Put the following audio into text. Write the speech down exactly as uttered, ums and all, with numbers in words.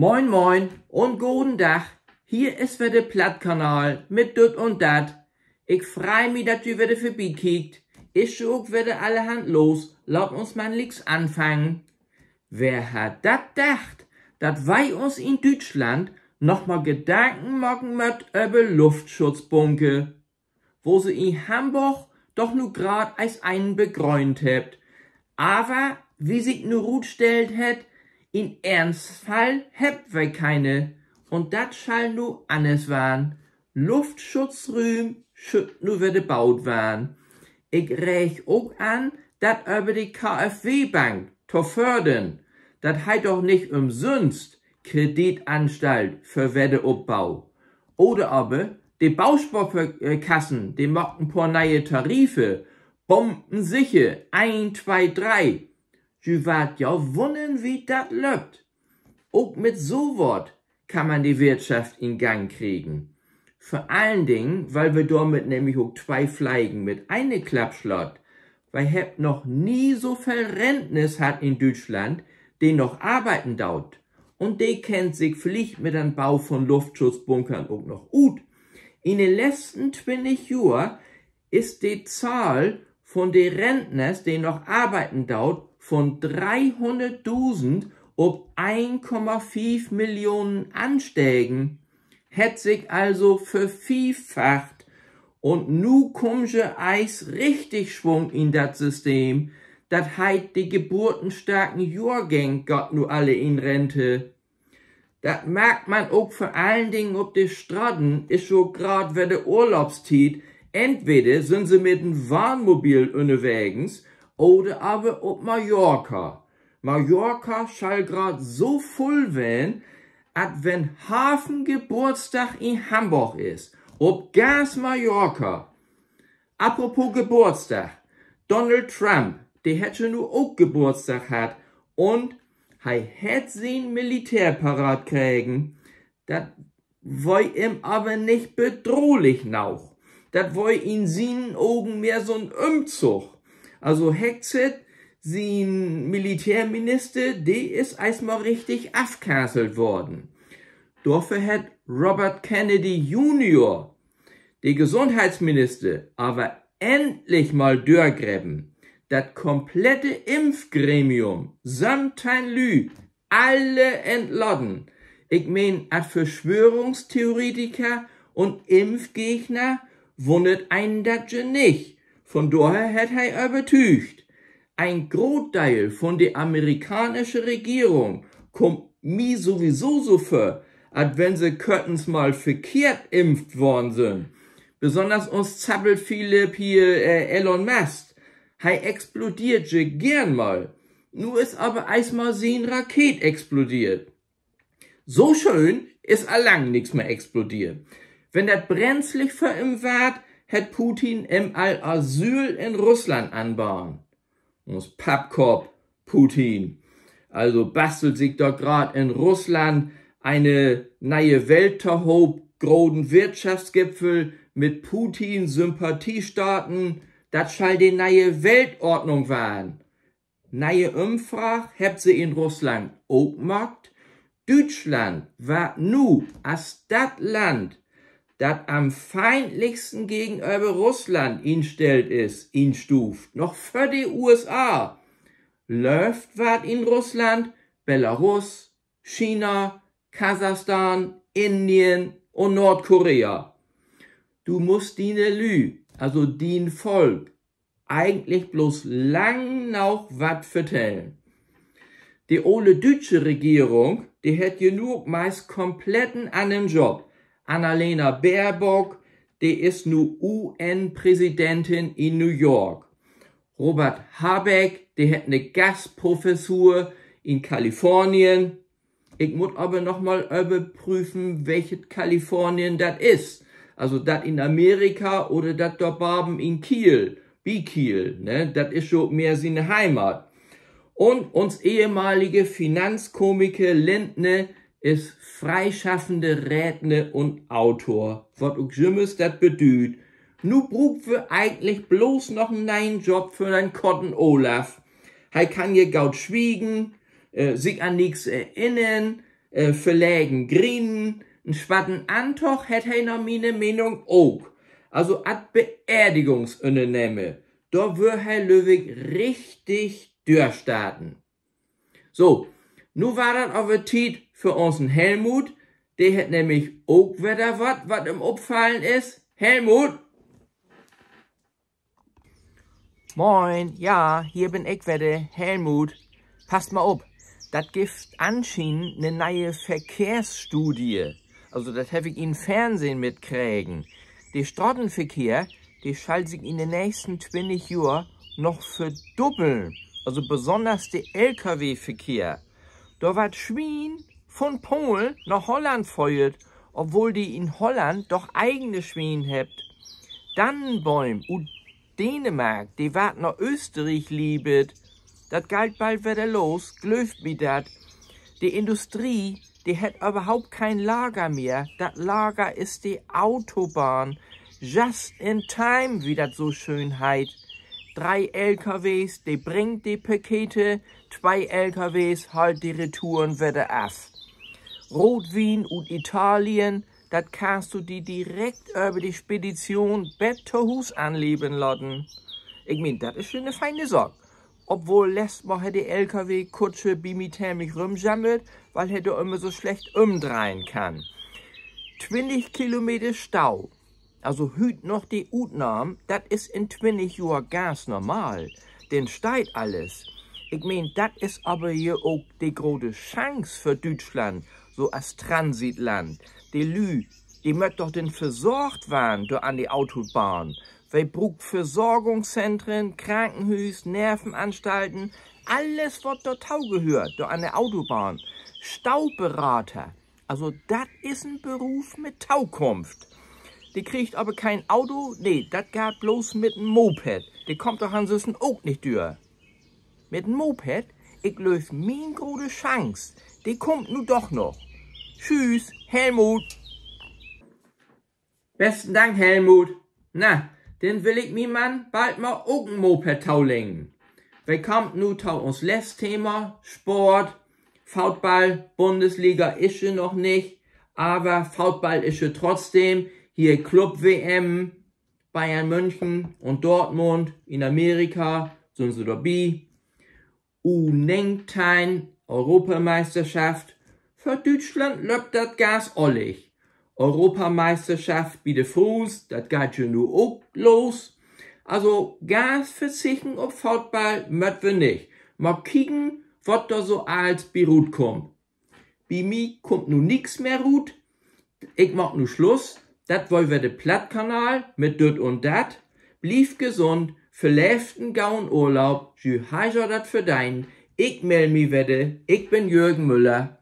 Moin, moin un goden Dag. Hier is wedder de Plattkanal mit Düt un Dat. Ik frei mi, dat ji wedder vörbikiekt. Is jo ok wedder allerhand los. Laat uns man lieks anfangen. Wer harr dat dacht, dat wi uns in Düütschland noch mal Gedanken maken mööt över Luftschutzbunker, wo se in Hamborg doch nu graad eis enen begröönt hebbt. Aver, wie sik nu rutstellt hett, in Eernstfall hebbt wi kene. Un dat schall nu anners warrn. Luftschutzrüüm schüllt nu wedder buut warrn. Ik reeg ok an, dat över de KfW-Bank to fördern. Dat heet doch nich ümsünst Kreditanstalt för Wedderopbau. Oder aver de Bausparkassen, de maakt en poor ne'e Tarife. Bombensicher, een, twee, dree. Ji warrt jo wunnern, wie dat löppt. Ok mit so wat kann man de Wirtschaft in Gang kriegen. Vör allen Dingen, wiel wi dormit nämlich ok twee Fleegen mit ene Klapp slaat. Wi hebbt noch nie so veel Rentners hatt in Düütschland, de noch arbeiden doot. Un de kennt sik villicht mit den Bau von Luftschutzbunkern ok noch ut. In de letzten twintig Johr is de Zahl von de Rentners, de noch arbeiden doot, von dreehunnertdusend op een Komma fief Millionen anstegen. Hett sik also verfieffacht. Un nu kummt je eis richtig Swung in dat System. Dat heet, de geburtenstarken Johrgäng gaht nu alle in Rente. Dat markt man ok vör allen Dingen op de Straten, is jo graad wedder Urlaubstiet. Entweder sünd se mit en Wahnmobil ünnerwegens oder aver op Mallorca. Mallorca schall graad so vull ween, as wenn halven Geburtsdag in Hamborg is. Op ganz Mallorca. Apropos Geburtsdag. Donald Trump, de hett jo nu ok Geburtsdag hatt un he hett sien Militär paraat kregen. Dat weer em aver nich bedrohlich noog. Dat weer in sienen Ogen mehr so'n Ümzug. Also Hegseth, sien Militärminister, de is eerstmal richtig afkanzelt worrn. Dorför hett Robert Kennedy Junior, de Gesundheitsminister, aver endlich mal dörgrepen. Dat komplette Impfgremium, söventeihn Lüüd, alle entlaten. Ik meen, as Verschwörungstheoretiker un Impfgegner wunnert een dat je nich. Von dorher hett he övertüügt. Een Grootdeel von de amerikaansche Regierung kummt mi sowieso so vör, as wenn se körtens mal verkehrt impft worrn sünd. Besünners uns Zappelphilipp hier, äh, Elon Musk. He explodeert je geern mal. Nu is aver eerstmal sien Rakeet explodeert. So schöön is al lang nix mehr explodeert. Wenn dat brenzlig för em warrt, hett Putin em al Asyl in Russland anbaden. Uns Pappkopp Putin. Also bastelt sik dor graad in Russland ene ne'e Welt tohoop, groten Wirtschaftsgipfel mit Putin, Sympathiestaten. Dat schall de ne'e Weltordnung warrn. Ne'e Ümfraag hebbt se in Russland ok maakt. Düütschland warrt nu as dat Land, dat an'n feindlichsten gegenöver Russland instellt is, instuuft. Noch vör de U S A. Löövt warrt in Russland Belarus, China, Kasachstan, Indien un Noordkorea. Du musst diene Lüüd, also dien Volk, egentlich bloots lang noog wat vertellen. De ole düütsche Regierung, de hett je nu ok meist komplett en annern Job. Annalena Baerbock, de is nu U-N-Präsidentin in New York. Robert Habeck, de hett 'ne Gastprofessur in Kalifornien. Ik mutt aver noch mal överprüfen, welchet Kalifornien dat is. Also dat in Amerika oder dat dor baven in Kiel, bi Kiel, ne? Dat is jo ok mehr siene Heimat. Un uns ehemalige Finanzkomiker Lindner is freischaffende Redner un Autor, wat ok jümmers dat bedüüdt. Nu bruukt wi egentlich bloots noch en ne'en Job för den Kotten Olaf. He kann je goot swiegen, äh, sik an nix erinnern, äh, verlegen Grienen, en swatten Antog hett he na miene Menen ok. Also as Beerdigungsünnernehmer, dor wöör he, glööv ik, richtig dörstarten. So, nu warrt dat aver Tiet för unsen Helmut. De hett nämlich ok wedder wat, wat em opfallen is. Helmut? Moin, ja, hier bün ik wedder, Helmut. Passt mal op, dat gifft anschienend 'ne ne'e Verkehrsstudie. Also, dat heff ik in'n Fernsehn mitkregen. De Stratenverkehr, de schall sik in de nächsten twintig Johr noch verdubbeln. Also besonners de L-K-W-Verkehr. Dor warrt Swien von Polen na Holland föhrt, obwohl de in Holland doch egene Swien hebbt. Dannenbööm ut Dänemark, de warrt na Österriek lievert. Dat geiht bald wedder los, glöövt mi dat. De Industrie, de hett överhaupt keen Lager mehr. Dat Lager is de Autobahn. Just in time, wie dat so schöön heet. Dree L K Ws, de bringt de Pakete, twee L K Ws haalt de Retouren wedder af. Rootwien ut Italien, dat kannst du di direkt över de Spedition bet to Huus anlevern laten. Ik meen, dat is schon 'ne feine Saak. Obwohl, letzt Mal hett de L K W-Kutscher bi mi temlich rümjammert, wiel he dor ümmer so slecht ümdreihen kann. Twintig Kilometer Stau. Also hüüt noch de Utnahm, dat is in twintig Johr ganz normal. Denn steiht allens. Ik meen, dat is aver hier ok de grote Chance för Düütschland, so as Transitland. De Lüüd, de mööt doch denn versorgt warrn dor an de Autobahn. Wi bruukt Versorgungszentren, Krankenhüüs, Nervenanstalten, allens, wat dorto gehöört, dor an de Autobahn. Stauberater, also dat is en Beruf mit Tokunft. De kriegt aver keen Auto, nee, dat geiht bloots mit en Moped. De kummt dor ansünsten ok nich dör. Mit en Moped? Ik glööv, mien grote Chance, de kummt nu doch noch. Tschüss, Helmut. Besten Dank, Helmut. Na, denn will ik mi man bald mal ok en Moped toleggen. Wi kaamt nu to uns letzt Thema, Sport. Football, Bundesliga is je noch nich, aver Football is je trotzdem. Hier Club-W M, Bayern München un Dortmund in Amerika sünd se dorbi. U negenteihn, Europameisterschaft. För Düütschland löppt dat ganz ollig. Europameisterschaft bi de Fruuns, dat geiht je nu ok los. Also ganz verzichten op Football mööt wi nich. Mal kieken, wat dor so allens bi rutkummt. Bi mi kummt nu nix mehr rut. Ik maak nu Sluss. Dat weer wedder de Plattkanal mit Düt un Dat. Blievt gesund, verleevt en goden Urlaub, ji hebbt jo dat verdeent. Ik mell mi wedder. Ik bün Jürgen Müller.